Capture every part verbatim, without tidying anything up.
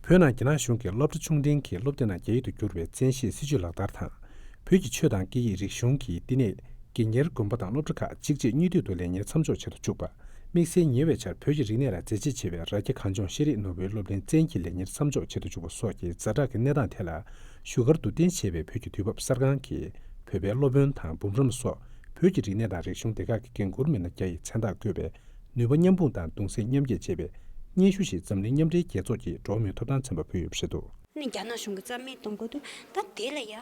བོད་ནང་རྒྱ་ནག་གཞུང་གིས་སློབ་གྲྭ་ཆུང་འབྲིང་གི་སློབ་དེབ་ནང་རྒྱ་ཡིག་ཏུ་བསྒྱུར་བའི་བཙན་ཤེད་སྲིད་ཇུས་ལག་བསྟར་དང་། བོད་ཀྱི་ཆོས་དང་སྐད་ཡིག་རིག་གཞུང་གི་བསྟི་གནས། དགེ་རྒན། དགོན་པ་དང་སློབ་གྲྭ་ཁག་གཅིག་རྗེས་གཉིས་མཐུད་དུ་ལས་གཉེར་མཚམས་འཇོག་བྱེད་དུ་བཅུག་པ། དམིགས་བསལ་ཉེ་བའི་ཆར་བོད་ཀྱི་རིག་གནས་ལ་མཛད་རྗེས་ཆེ་བའི་རྭ་རྒྱ་གངས་ལྗོངས་ཤེས་རིག་ནོར་བུའི་སློབ་གླིང་བཙན་གྱིས་ལས་གཉེར་མཚམས་འཇོག་བྱེད་དུ་བཅུག་པ་སོགས་ཀྱི་ཛ་དྲག་གི་གནས་སྟངས་ཐད་ལ། བཞུགས་སྒར་དུ་རྟེན་བྱས་པའི་བོད་ཀྱི་དུས་བབ་གསར་ཁང་གིས། བོད་པའི་སློབ་དཔོན་དང་འབུམ་རམས་སོགས་བོད་ཀྱི་རིག་གནས་དང་རིག་གཞུང་སྡེ་ཁག་གི་འགན་འཁུར་མི་སྣ་བརྒྱ་ཡི་མཚན་རྟགས་བཀོད་པའི་ནུས་པ་མཉམ་སྤུངས་དང་གདུང་སེམས་མཉམ་སྐྱེད་ཅེས་པའི་སྙན་ཞུ་ཞིག་འཛམ་གླིང་མཉམ་འབྲེལ་རྒྱལ་ཚོགས་ཀྱི་འགྲོ་བ་མིའི་ཐོབ་ཐང་ཚན་པ་ཕུལ་ཡོད་པ་རེད་འདུག། ནི་རྒྱ་ནག་གཞུང་གིས་རྩ་མེད་གཏོང་དགོས་དུས། ད་དེ་ལ་ཡ་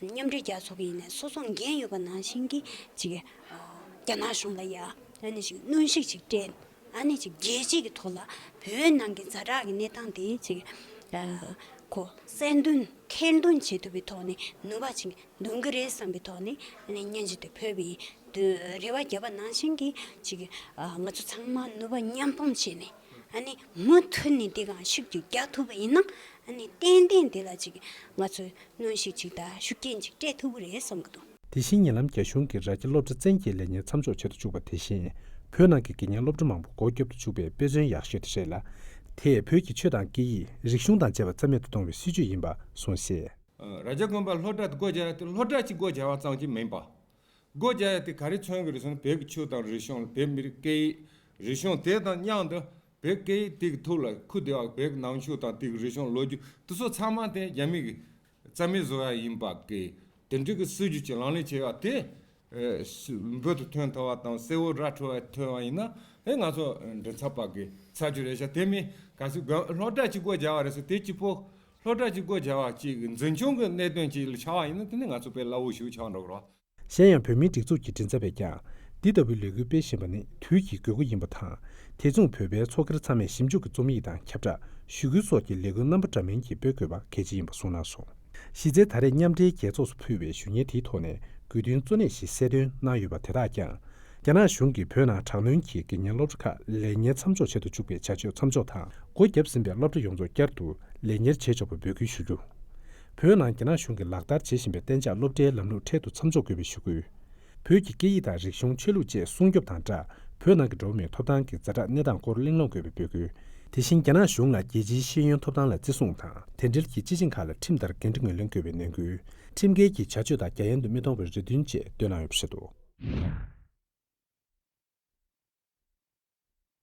མཉམ་འབྲེལ་རྒྱལ་ཚོགས་ཀྱི་ཡིན་ནའི་སོ་སོ་འགན་ཡོད་པ་ནང་བཞིན་གྱི་ཅིག་རྒྱ་ནག་གཞུང་ལ་ཡ་ཨ་ནི་ཅིག་གནོན་ཤུགས་ཅིག་སྤྲད། ཨ་ནི་ཅིག་རྒྱལ་སྤྱི་གི་ཐོག་ལ་བོད་ནང་གི་ཛ་དྲག་གི་གནས་སྟངས་དེ་ཅིག་ཨ་གོ་གསལ་འདོན་ཐེར་འདོན་བྱེད་ཐུབ་པའི་ཐོག་ནས་ནུས་པ་ཅིག་འདོན་གི་རེད་བསམ་པའི་ཐོག་ནས། ཨ་ནི་སྙན་ཞུ་དེ་ཕུལ་བའི་དུས་རེ་བ་བརྒྱབ་པ་ནང་བཞིན་གྱི་ཅིག་ཨ་ང་ཚོ་ཚང་མ་ནུས་པ་མཉམ་སྤུངས་བྱས་ནས། ཨ་ནི་མུ་མཐུད་ནས་དེ་གང་ཤུགས་ཀྱིས་རྒྱག་ཐུབ་པ་ཡིན་ན། ཨ་ནི་ཏན་ཏན་དེ་ལ་ཅིག་ང་ཚོས་གནོན་ཤུགས་ཅིག་དང་ཤུགས་རྐྱེན་ཅིག་སྤྲད་ཐུབ་ཀྱི་རེད་བསམ་གྱི་འདུག། དེ་བཞིན་ཉེ་ལམ་རྒྱ་གཞུང་གིས་རྭ་རྒྱ་སློབ་གྲྭ་བཙན་གྱིས་ལས་གཉེར་མཚམས་འཇོག་བྱེད་དུ་བཅུག་པ་དེ་བཞིན། བོད་ནང་གི་དགེ་རྒན་སློབ་གྲྭ་མང་པོ་སྒོ་བརྒྱབ་ཏུ་བཅུག་པའི་དཔེ་མཚོན་ཡག་ཤོས་དེ་རེད་ལ། དེས་བོད་ཀྱི་ཆོས་དང་སྐད་ཡིག་རིག་གཞུང་དང་བཅས་པ་རྩ་མེད་དུ་གཏོང་བའི་སྲིད་ཇུས་ཡིན་པ་གསུངས་གསལ། རྭ་རྒྱ་དགོན་པར་སློབ་གྲྭ་དེ་སྒོ་རྒྱག་ཡ་དེ་སློབ་གྲྭ་གཅིག་སྒོ་རྒྱག་པ་ཙམ་གྱིས་མིན་པ། སྒོ་རྒྱག་ཡ་དེ་ག་རེ་མཚོན་གྱི་རེད་ཟེར་ན། བོད་ཀྱི་ཆོས་དང་རིག་གཞུང་། བོད་མི་རིགས་སྐད་ཡིག་རིག་གཞུང་དེ་དང་མཉམ་དུ་བོད་སྐད་ཡིག་དེ་གི་ཐོག་ལ་ཁུ་བསྡུ་བ། བོད་ཀྱི་ནང་ཆོས་དང་དེ་གི་རིག་གཞུང་ལོ་རྒྱུས་དེ་ཚོ་ཚང་མ་དེ་རྒྱ་མི་གིས་རྩ་མེད་བཟོ་ཡ་ཡིན་པ་གི་དེ་འདྲ་གི་སྲིད་ཇུས་ཀྱི་ལག་ལེན་བྱས་པ་དེ། ཨེ་སུ་འབུར་དུ་ཐོན་ཐུབ་པ་དང་གསལ་བོ་ར་འཕྲོད་པ་ཐོན་པ་ཡིན་ན། ཨེ་ང་ཚོ་མགྲིན་ཚབ་པ་གི་ཚ་རྒྱུ་རེད་ཤག། དེ་མིན་གལ་སྲིད་དགོན་སློབ་གྲྭ་གཅིག་སྒོ་རྒྱག་པ་རེད་ཟེར། དེ་གཅིག་པོ་སློབ་གྲྭ་གཅིག་སྒོ་རྒྱག་པ་གཅིག་གི་འཛིན་སྐྱོང་གི་གནད་དོན་གཅིག་ལ་ཆགས་པ་ཡིན་ན། དེ་ནི་ང་ཚོ་དཔེ་སླ་བོ་ཞིག་ཆགས་འགྲོ་གི་རེད། གཞན་ཡང་བོད་མིའི་སྒྲིག་འཛུགས་ཀྱི་མགྲིན་ཚབ་པས་ཀྱང་། འདི་ལྟ་བུའི་ལས་འགུལ་སྤེལ་བཞིན་པ་ནི་དུས་ཀྱི་དགོས་མཁོ་ཡིན་པ་དང་། དེ་མཚུངས་བོད་པའི་ཚོགས་སྒེར་ཚང་མས་ཞིབ་འཇུག་གི་རྩོམ་ཡིག་དང་ཁྱབ་བསྒྲགས། ཞུ་སྐུལ་སོགས་ཀྱི་ལས་འགུལ་རྣམ་པ་འདྲ་མིན་གྱིས་སྤེལ་དགོས་པ་གལ་ཆེ་ཡིན་པ་གསུངས་གནང་སོང་། གཞི་རྩའི་ད་རེས་མཉམ་འབྲེལ་རྒྱལ་ཚོགས་སུ་ཕུལ་བའི་ཞུ་སྙན་དེའི་ཐོག་ནས་དགོས་འདུན་གཙོ་གནད་བཞི་གསལ་སྟོན་གནང་ཡོད་པ་དེ་དག་ཀྱང་། རྒྱ་ནག་གཞུང་གིས་བོད་ནང་དྲག་གནོན་གྱིས་དགེ་རྒན་སློབ་གྲྭ་ཁག་ལས་གཉེར་མཚམས་འཇོག་བྱེད་དུ་བཅུག་པའི་བྱ་སྤྱོད་མཚམས་འཇོག་དང་། སྒོ་བརྒྱབ་ཟིན་པའི་སློབ་གྲྭ་ཡོངས་རྫོགས་བསྐྱར་དུ་ལས་གཉེར་བྱེད་ཆོག་པའི་འབོད་སྐུལ་ཞུ་རྒྱུ། བོད་ནང་རྒྱ་ནག་གཞུང་གིས་ལག་བསྟར་བྱེད་བཞིན་པའི་གཏན་འཇགས་སློབ་གྲྭའི་ལམ་ལུགས་འཕྲལ་དུ་མཚམས་འཇོག་དགོས་པའི་ཞུ་སྐུལ། བོད་ཀྱི་སྐད་ཡིག་དང་རིག་གཞུང་། ཆོས་ལུགས་བཅས་སྲུང་སྐྱོབ་དང་སྦྲགས། བོད་ནང་གི་འགྲོ་བ་མིའི་ཐོབ་ཐང་གི་ཛ་དྲག་གནས་སྟངས་སྐོར་གླེང་སློང་དགོས་པའི་འབོད་སྐུལ། དེ་བཞིན་རྒྱ་ནག་གཞུང་ལ་རྒྱལ་སྤྱིའི་ཤེས་ཡོན་ཐོབ་ཐང་ལ་བརྩི་སྲུང་དང་། དེ་འབྲེལ་གྱི་སྤྱི་ཆིངས་ཁག་ལ་ཁྲིམས་ལྟར་འགན་འཁྲི་ངོས་ལེན་དགོས་པའི་ནན་སྐུལ། ཁྲིམས་འགལ་གྱི་བྱ་སྤྱོད་དག་རྒྱ་ཡན་དུ་མི་གཏོང་བའི་རེ་འདུན་བཅས་བཏོན་གནང་ཡོད་པ་རེད་འདུག།